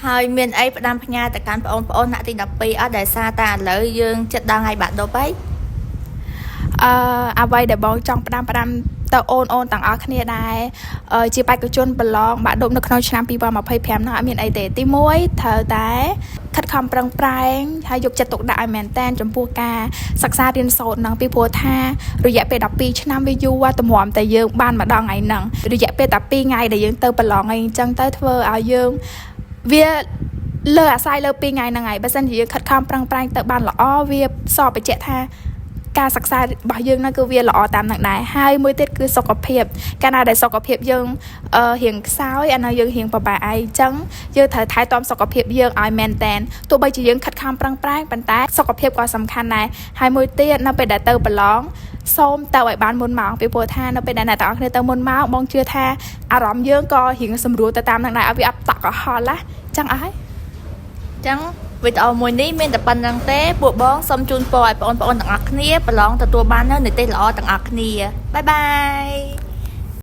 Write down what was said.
ហើយមានអីផ្ដាំផ្ញើទៅកាន់បងប្អូនថ្នាក់ទី12អត់ដែលសារតែឥឡូវយើងចិត្តដល់ថ្ងៃបាក់ឌុបហើយ អ្វីដែលបងចង់ផ្ដាំផ្ដាំទៅអូនអូនទាំងអស់គ្នាដែរជាបេក្ខជនប្រឡងបាក់ឌុបនៅក្នុងឆ្នាំ2025ហ្នឹងអត់មានអីទេទី1ត្រូវតែខិតខំប្រឹងប្រែងហើយយកចិត្តទុកដាក់ឲ្យមែនតែនចំពោះការសិក្សារៀនសូត្រហ្នឹងពីព្រោះថារយៈពេល12ឆ្នាំវាយូរតម្រាំតែយើងបានមកដល់ថ្ងៃហ្នឹងរយៈពេលតែ2ថ្ងៃដែលយើងទៅប្រឡងអីអញ្ចឹងទៅធ្វើឲ្យយើងវាលើអាស្រ័យលើ2ថ្ងៃហ្នឹងហើយបើសិនជាយើងខិតខំប្រឹងប្រែងទៅបានល្អវាសបញ្ជាក់ថា ការសិក្សារបស់យើងហ្នឹងគឺវាល្អតាមនឹងដែរហើយមួយទៀតគឺសុខភាពកាលណាដែលសុខភាពយើងរៀងខ្សោយអានោះយើងរៀងពិបាកឯងអញ្ចឹងយើងត្រូវថែទាំសុខភាពយើងឲ្យមែនតែនទោះបីជាយើងខិតខំប្រឹងប្រែងប៉ុន្តែសុខភាពក៏សំខាន់ដែរហើយមួយទៀតនៅពេលដែលទៅប្រឡងសូមទៅឲ្យបានមុនម៉ោងពីព្រោះថានៅពេលដែលអ្នកទាំងអស់គ្នាទៅមុនម៉ោងបងជឿថាអារម្មណ៍យើងក៏រៀងសម្រួលទៅតាមនឹងដែរឲ្យវាអត់តក់កុហលណាចឹងអស់ហើយ ចឹងវីដេអូមួយនេះមានតែប៉ុណ្្នឹងទេពួកបងសូមជូនពរឲ្យបងប្អូនទាំងអស់គ្នាប្រឡងទទួលបាននូវនិទ្ទេសល្អទាំងអស់គ្នាbye bye.